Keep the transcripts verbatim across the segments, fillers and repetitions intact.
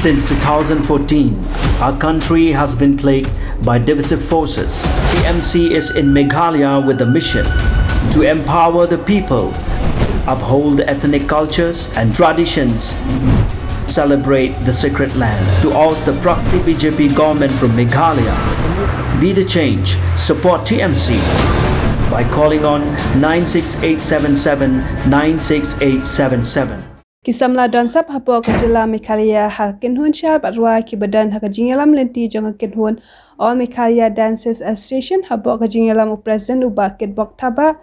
Since two thousand fourteen, our country has been plagued by divisive forces. T M C is in Meghalaya with the mission to empower the people, uphold ethnic cultures and traditions, celebrate the sacred land. To oust the proxy B J P government from Meghalaya, be the change, support T M C by calling on nine six eight seven seven nine six eight seven seven. Ki samla donsap hapoh ka jylla Meghalaya ha kynhun shar bad rwai kiba don ha ka jingïalam lynti jong ka kynhun All Meghalaya Dancers Association hapoh ka jingïalam u president u Bah Kitbok Thabah,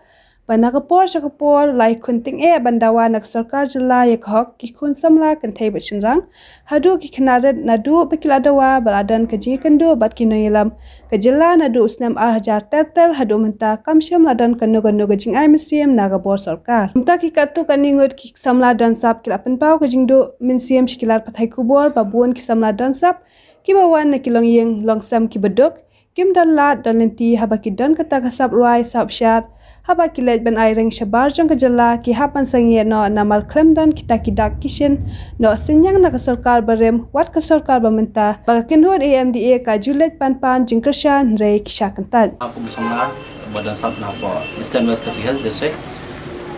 ba na ka por sha ka por la ïakhun tyngeh ban dawa na ka sorkar jylla ïa ka hok ki khun samla kynthei bad shynrang, haduh ki khynnah rit naduh ba ki la dawa ba la don ka jingïakynduh bad ki nongïalam ka jylla naduh u snem ar hajar ter ter haduh mynta kam shym la don kano kano ka jingai mynsiem na ka bor sorkar. Mynta ki katto katne ngut ki samla donsap ki la pynpaw ka jingduh mynsiem sha ki lad pathai khubor ba bun ki samla donsap kiba wan na ki longïing longsem kiba duk, kim don lad don lynti haba ki don kata ka sap rwai sap shad, haba ki leit ban ai reng shabar jong ka jylla ki hap ban sangeh noh namar khlem don kita ki dak ki shin noh synñiang na ka sorkar barim wat ka sorkar ba mynta, ba ka kynhun A M D A ka ju leit pan pan jingkyrshan hynrei ki shah kyntait. Kum samla ba donsap na poh Eastern West Khasi Hills District,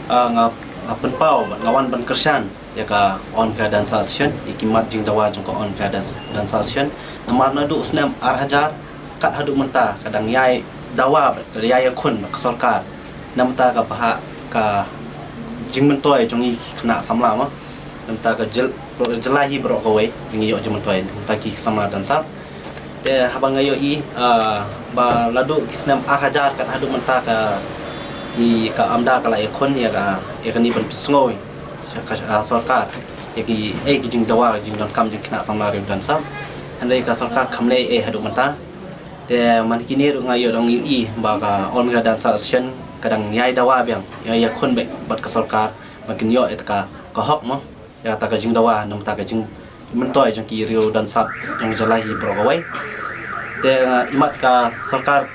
ah, nga, nga pynpaw bad nga wan ban kyrshan ïa ka All Meghalaya Dance Association, ïa ki mat jingdawa jong ka All Meghalaya Dance, Dance Association. Namar naduh u snem ar hajar kat haduh mynta ka dang ïai dawa bad ka ïai ïakhun bad ka sorkar. Na mynta ka bhah ka jingmyntoi jong ngi ki khynnah samla mo. Na mynta ka jyl-, jylla hi baroh kawei ngi ïoh jingmyntoi na mynta ki samla donsap. Te haba nga ïohi, ah, ba la duh ki snem ar hajar kat haduh mynta ka, i ka AMDA ka la ïakhun ïa ka, ïa kane ban pynsngew sha ka, ah, sorkar ïa ki, eh, ki jingdawa jingdonkam jong ki khynnah samla riew donsap. Hynrei ka sorkar kam leh ei haduh mynta. Te man kine ruh nga ïoh dang ïohi ba ka All Meghalaya Dance Association ka dang ïai dawa biang, ïai ïakhun bad, bad ka sorkar ban kin ïoh ïa ka, ka hok mo. Ïa kata ka jingdawa na mynta ka jingmyntoi jong ki riew donsap jong jylla hi baroh kawei. Te, ah, imat ka sorkar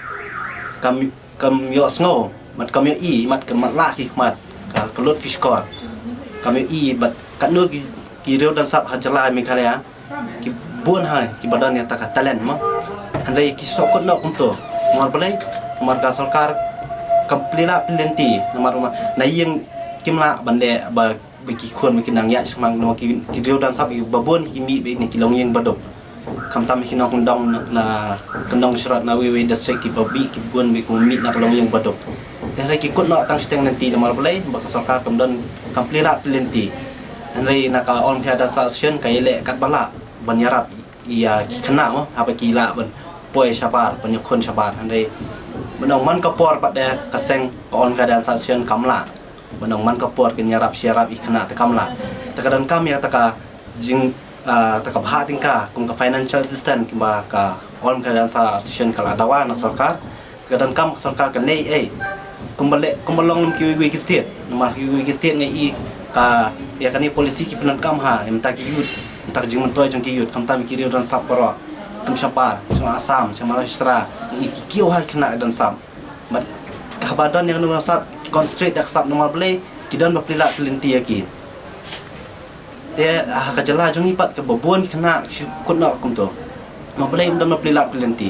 kam, kam ïohsngew, mat kam ïohi, imat ka mat lah ki khmat, ka, ka lut ki shkor. Kam ïohi bad katno ki, ki riew donsap ha jylla Meghalaya ki bun ha kiba don ïa kata ka talent mo. Hynrei ki shu kut noh kumto. Namar balei? Namar ka sorkar kam plie lad plie lynti, namar, namar na ïing kim lah ban leh ba ba ki khun ba ki nang ïaid sha khmat namar ki, ki riew donsap kiba bun ki mih beit na ki longïing baduk. Khamtam ki nongkyndong na, na kyndong shrot na wei wei district kiba mih ki bun beit kiba mih na ka longïing baduk. Te hynrei ki kut noh tang shiteng lynti namar balei ba ka sorkar kam don kam plie lad plie lynti. Hynrei na ka All Meghalaya Dance Association ka ïaleh katba lah ban ïarap ïa ki khynnah mo haba ki lah ban poi shabar ban ïakhun shabar. Hynrei ban ong man ka por pat de ka seng ka All Meghalaya Dance Association kam lah. Ban ong man ka por kin ïarap shi ïarap ïa ki khynnah te kam lah. Te ka donkam ïa kata ka jing, ah, kata ka bhah tyngka kum ka financial assistance kumba ka All Meghalaya Dance Association ka la dawa na ka sorkar. Te ka donkam ka sorkar kan leh ei kumba leh, kumba long lem kiwei kiwei ki state. Namar kiwei kiwei ki state nga i ka ïa kane policy ki pyndonkam ha ïa mynta ki youth, mynta ka jingmyntoi jong ki youth, khamtam ki riew donsap baroh, kum shabar sha Assam, sha Maharashtra, nga i ki kiew ha ki khynnah donsap. Bad haba don ïa kano kano ka sap ki concentrate da ka sap namar balei ki don ba plie lad plie lynti ïa ki. Te ha ka jylla jong ngi pat kaba bun ki khynnah ki shu kut noh kumto. Namar balei ym don ba plie lad plie lynti.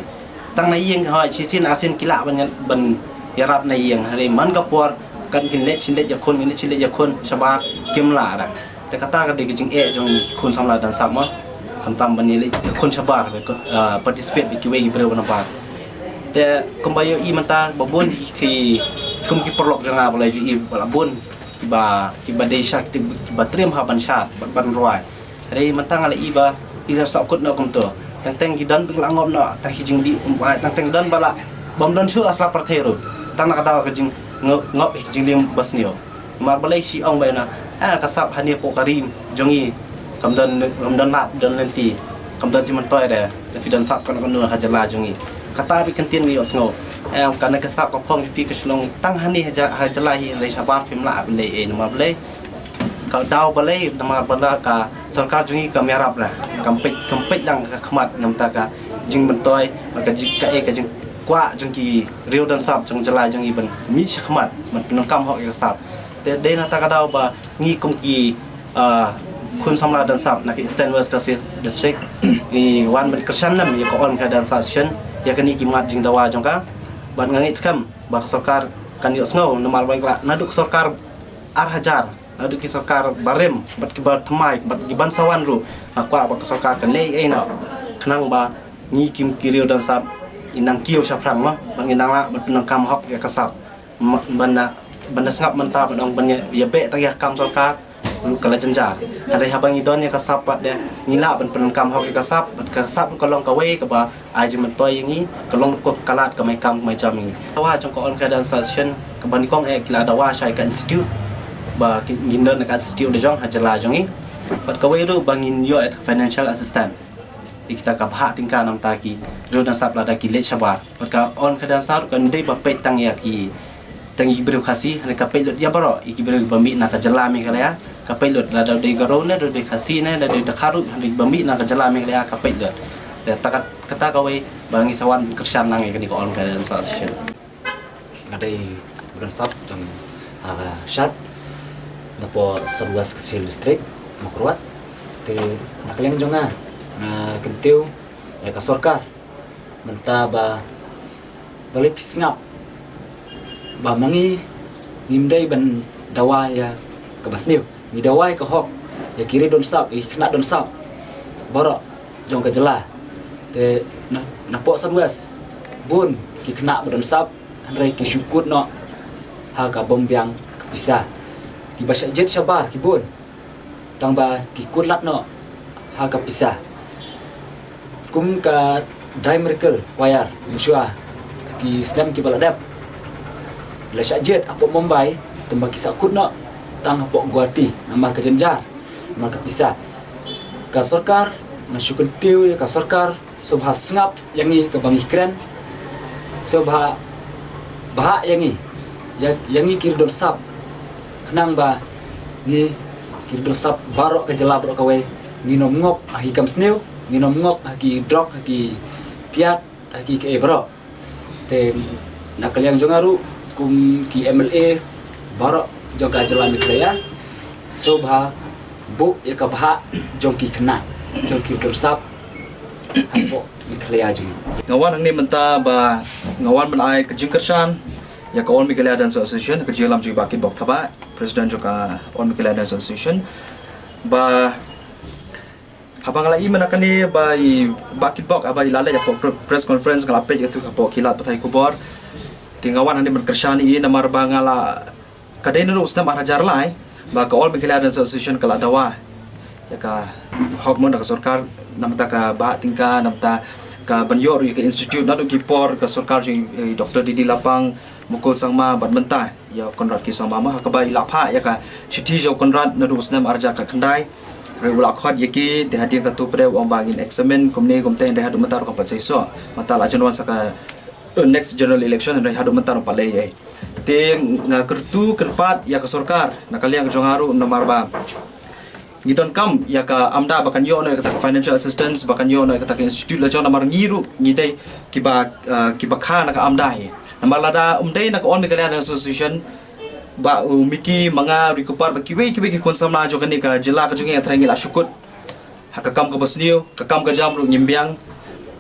Tang na ïing ha shisien arsien ki lah ban, ban ïarap na ïing hynrei man ka por kan kin leit shin leit ïakhun, kin leit shin leit ïakhun shabar kim lah ra. Te kata ka dei ka jingeh jong ki khun samla donsap mo. Khamtam ban ïaleit khun shabar ba, ah, participate bad kiwei ki briew nabar. Te kumba ïohi mynta ba bun ki, ki kum ki paralok jong nga ba la ju i ba la bun kiba, kiba dei sha ki, kiba triem ha ban shad bad ban rwai. Hynrei mynta nga la i ba ki la sah kut noh kumto. Teng teng ki don ba ki la ngop noh tang ki jingdih kumba, teng teng don ba la bym don shuh ka sla pyrthei ruh. Tang na ka daw ka jing ngo-, ngop ki jinglim ba sniew. Namar balei shi ong ba ïa na, ah, ka sap hangne poh ka ri jong ngi kam don, kam don lad don lynti, kam don jingmyntoi re, da phi don sap kano kano ha jylla jong ngi. Kata beit kyntien ngi ïohsngew. Eh, kane ka sap ka phong phi ka shlong tang hangne ha jy-, ha jylla hi, hynrei shabar phim lah ban leh ei namar balei? Ka daw balei namar ba la ka sorkar jong ngi kam ïarap re, kam peit, kam peit lang ka khmat na bynta ka jingmyntoi bad ka jing, ka, eh, ka jingkwah jong ki riew donsap jong jylla jong ngi ban mih sha khmat ban pyndonkam hok ïa ka sap. Te dei na kata ka daw ba ngi kum ki, ah, Khun samla Donsap na ka Eastern West Khasi District, ngi wan ban kyrshan lem ïa ka All Meghalaya Dance Association ïa kine ki mat jingdawa jong ka. Bad nga ngeit skhem ba ka sorkar kan ïohsngew, namar ba ngi la naduh ka sorkar ar hajar, naduh ki sorkar barim bad ki bar thymmai bad ki ban sa wan ruh, nga kwah ba ka sorkar kan leh ei noh, khnang ba ngi ki, ki riew Donsap ngin nang kiew shaphrang mo, bad ngin nang lah ban pyndonkam hok ïa ka sap. Ma-, ban da, ban da sngap mynta ban ong ban ïa, ïa beh tang ïa ka kam sorkar ruh ka la jynjar. Hynrei haba ngi don ïa ka sap pat de, ngi lah ban pyndonkam hok ïa ka sap, bad ka sap ruh ka long kawei kaba ai jingmyntoi ïa ngi, ka long ruh ka lad kamai kam kamai jam ïa ngi. Dawa jong ka All Meghalaya Dance Association kaba nyngkong eh ki la dawa sha ïa ka institute, ba ki, ngin don ka institute da jong ha jylla jong ngi. Bad kawei ruh ba ngin ïoh ïa ka financial assistance ïa kita ka bhah tyngka namar ki riew Donsap lada ki leit shabar. Bad ka All Meghalaya Dance Association kam dei ba peit tang ïa ki, tang ïa ki briew Khasi, hynrei ka peit lut ïa baroh, ïa ki briew ba mih na ka jylla Meghalaya, ka peit lut lada dei Garo ne, dei Khasi ne, dei Dkhar ruh, hynrei ba mih na ka jylla Meghalaya ka peit lut. Te kata, kata kawei ba ngi sa wan kyrshan lang ïa kane ka All Meghalaya Dance Association. Nga dei ba don sap jong, ah, Shad, napoh South West Khasi Hills District, Mawkyrwat. Te na ka liang jong nga, nga kyntiew ïa ka sorkar mynta ba, ba leit phi sngap ba ma ngi ngim dei ban dawa ïa kaba sniew. Ngi dawa ïa ka hok ïa ki riew Donsap, ïa ki khynnah Donsap baroh jong ka jylla. Te na, napoh South West bun ki khynnah ba Donsap, hynrei ki shu kut noh ha ka bym biang ka pisa. Kiba shah jied shabar ki bun, tang ba ki kut lad noh ha ka pisa. Kum ka Dai Miracle Choir, mynshuwa ki snem kiba la dep, la shah jied hapoh Mumbai, tang ba ki sah kut noh tang hapoh Guwahati namar ka jynjar, namar ka pisa. Ka sorkar, nga shu kyntiew ïa ka sorkar, sngewbha sngap ïa ngi kaba ngi kren, sngewbha bhah ïa ngi, ïa, ïa ngi ki riew Donsap, khnang ba ngi ki riew Donsap baroh ka jylla baroh kawei ngin ym ngop ha ki kam sniew, ngin ym ngop ha ki drok, ha ki kiad, ha ki kaei baroh. Te na ka liang jong nga ruh kum ki M L A baroh jong ka jylla Meghalaya, sngewbha buh ïa ka bhah jong ki khynnah, jong ki riew Donsap hapoh Meghalaya jong ngi. Nga wan hangne mynta ba nga wan ban ai ka jingkyrshan ïa ka All Meghalaya Dance Association, ka jingïalam jong i Bah Kitbok Thabah, President jong ka All Meghalaya Dance Association, ba haba nga la ïohi mynta kane ba i Bah Kitbok haba i la leit hapoh pre-, press conference, nga la peit ïa tu hapoh ki lad pathai khubor. Te nga wan hangne ban kyrshan ïa i namar ba nga la, ka dei naduh u snem ar hajar lai ba ka All Meghalaya Dance Association ka la dawa ïa ka hok mo na ka sorkar, namar ka bhah tyngka, namar ka ban ïoh ruh ïa ka institute, naduh ki por ka sorkar jong i, eh, Doctor D D Lapang, Mukul Sangma bad mynta ïa u Conrad K Sangma mo, ha kaba i la phah ïa ka shithi jong u Conrad naduh u snem ar hajar khatkhyndai. Hynrei u la khot ïa ki, te hadien katto pat de u ong ba ngin examine kumne kumte, hynrei haduh mynta ruh kam pat seisoh. Mynta la jan wan sa ka, eh, next general election, hynrei haduh mynta ruh pat lei ei. Te nga kyrtu kyrpad ïa ka sorkar na ka liang jong nga ruh namar ba ngi donkam ïa ka AMDA ba kan ïoh noh ïa kata ka financial assistance, ba kan ïoh noh ïa kata ka institute la jong, namar ngi ruh ngi dei kiba, ah, kiba kha na ka AMDA hi. Namar lada ym dei na ka All Meghalaya Dance Association, Bah, u Mickey, ma nga ruh, i Kupar bad kiwei kiwei ki khun samla jong kane ka jylla ka jong ngi, nga tharai ngi la shu kut ha ka kam kaba sniew, ka kam ka jam ruh ngim biang.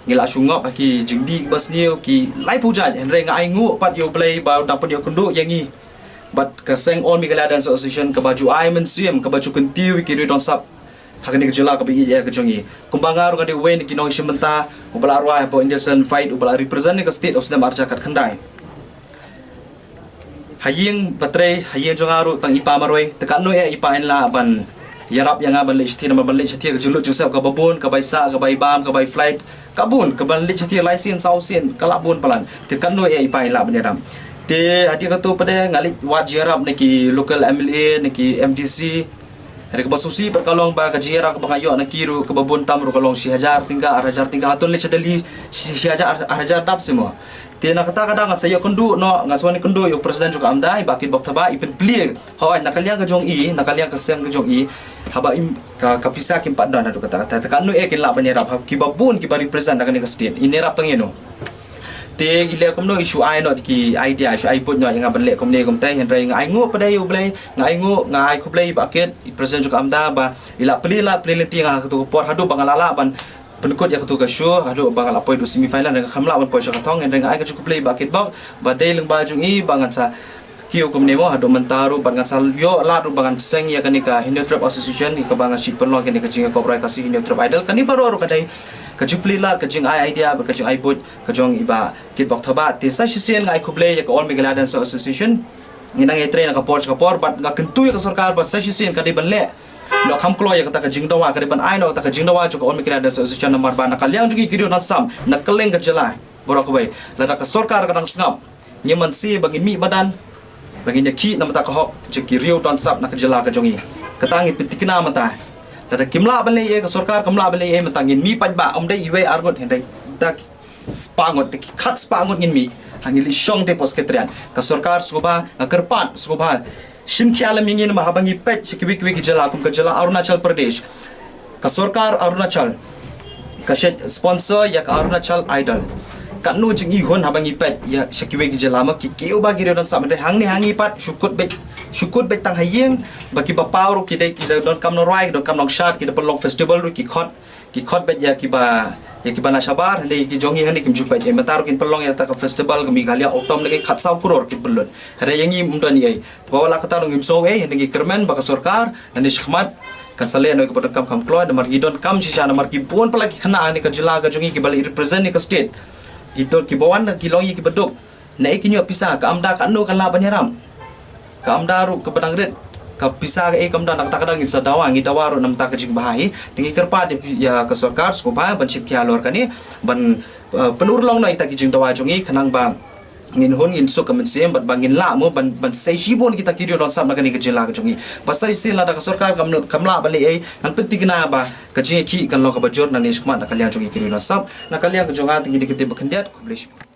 Ngi la shu ngop ha ki jingdih ba sniew, ki laiphew jait, hynrei nga ai nguh pat ïa U Blei ba u dang pynïoh kynduh ïa ngi bad ka seng All Meghalaya Dance Association kaba ju ai mynsiem, kaba ju kyntiew ïa ki riew Donsap ha kane ka jylla kaba ïeit ïa ka jong ngi. Kumba nga ruh nga dei uwei na ki nongshim bynta uba la rwai hapoh India's Talent Fight, uba la represent ïa ka state ha u snem ar hajar khatkhyndai. Ha ïing ba trei, ha ïing jong nga ruh tang i pa marwei, te katno eh i pa in lah ban ïarap ïa nga ban leit shathie, namar ban leit shathie ka jinglut jingsep kaba bun, ka bai sah, ka bai bam, ka bai flight, ka bun, ka ban leit shathie lai sien, saw sien, ka lah bun palat. Te katno eh i pa in lah ban ïarap. Te hadien katto pat de nga leit wad jingïarap na ki local M L A, na ki M D C, hynrei kaba sngewsih pat ka long ba ka jingïarap kaba nga ïoh na ki ruh kaba bun tam ruh ka long shi hajar tyngka, ar hajar tyngka, hato leit sha Delhi shi, shi hajar, ar, ar hajar dap seh mo. Te na kata ka daw ngan sa ïoh kynduh noh, ngan sa wan kynduh ïa u president jong ka AMDA, i Bah Kitbok Thabah, i pynplie. Hooid, na ka liang ka jong i, na ka liang ka seng ka jong i, haba im, ka, ka pisa kim pat don haduh katta katta. Te katno eh kin lah ban ïarap ha kiba bun kiba represent na kane ka state. In ïarap tang ïano. Te i leh kumno, i shu ai noh ki idea, i shu ai buit noh ïa nga ban leh kumne kumtai. Hynrei nga ai nguh pat ïa U Blei, nga ai nguh, nga ai khublei Bah Kit, i president jong ka AMDA, ba i la plie lad plie lynti ïa nga ha katu ka por, haduh ba nga la lah ban pynkut ïa katu ka show, haduh ba nga la poi haduh semi final, hynrei ngam lah ban poi sha ka thong. Hynrei nga ai ka jingkhublei Bah Kitbok, ba dei lyngba jong i ba ngan sa kiew kumne mo haduh mynta ruh, bad ngan sa ïoh lad ruh ba ngan seng ïa kane ka Hynñiewtrep Association, ïa kaba nga shait pynlong kane ka jingïakop roi Khasi Hynñiewtrep Idol. Kane baroh ruh ka dei ka jingplie lad, ka jingai idea bad ka jingai buit ka jong i Bah Kitbok Thabah. Te sa shisien nga ai khublei ïa ka All Meghalaya Dancer Association. Ngi nang ïatrei na ka por sha ka por, bad nga kyntu ïa ka sorkar ba sa shisien ka dei ban leh noh kham kloi ïa kata ka jingdawa, ka dei ban ai noh kata ka jingdawa jong ka All Meghalaya Dancer Association, namar ba na ka liang jong ngi ki riew don sap na kylleng ka jylla baroh kawei, lada ka sorkar ka dang sngap, ngim mynsiem ba ngin mih madan, ba ngin ïakhih na bynta ka hok jong ki riew don sap na ka jylla ka jong ngi. Kata ngin pyntikna mynta. Lada kim lah ban leh ei, ka sorkar kam lah ban leh ei, mynta ngin mih paidbah, ym dei iwei ar ngut, hynrei da ki spah ngut, da ki khatspah ngut ngin mih. Ha, ngin leit shong te hapoh Secretariat. Ka sorkar sngewbha, nga kyrpad sngewbha shim khia lem ïa ngi, namar haba ngi peit sha kiwei kiwei ki jylla, kum ka jylla Arunachal Pradesh, ka sorkar Arunachal ka shait sponsor ïa ka Arunachal Idol. Katno jingihun haba ngi peit ïa sha kiwei ki jylla, ma ki kiew ba ki riew don sap, hynrei hangne ha ngi pat shu kut beit, shu kut beit tang ha ïing, ba kiba paw ruh ki dei, ki da donkam nongrwai, ki donkam nongshad, ki da pynlong festival ruh ki khot, ki khot beit ïa kiba, ïa kiba na shabar, hynrei ki jong ngi hangne kim ju peit. Mynta ruh kin pynlong ïa kata ka festival ka Meghalaya Autumn, lehkai khatsaw klur ki pynlut. Hynrei ïa ngi ym don ei. Te ba wat la katta ruh ngim sngew ei, hynrei ngi kyrmen ba ka sorkar nangne shakhmat kan sa leh noh ïa kaba donkam kham kloi, namar ngi donkam shisha, namar ki bun palat ki khynnah hangne ka jylla ka jong ngi kiba leit represent ïa ka state. Ki don kiba wan ki long ïa kiba duk. Naei kin ïoh pisa, ka AMDA katno kan lah ban ïarap? Ka AMDA ruh kaba dang rit, ka pisa kaei ka AMDA, na kata ka daw ngin sa dawa, ngi dawa ruh na bynta ka jingbha hi. Te ngi kyrpad ïa ka sorkar sngewbha ban shim khia halor kane, ban, eh, pynurlong noh ïa kita ki jingdawa jong ngi, khnang ba ngin hun, ngin suk ka mynsiem, bad ba ngin lah mo ban, ban sei shibun kita ki riew don sap na kane ka jylla ka jong ngi. Ba sa shisien lada ka sorkar kam, kam lah ban leh ei, ngan pyntikna ba ka jingïakhih kan long kaba jur nangne shakhmat na ka liang jong ngi ki riew don sap. Na ka liang ka jong nga te ngi dei ki tip ba khyndiat, khublei shibun.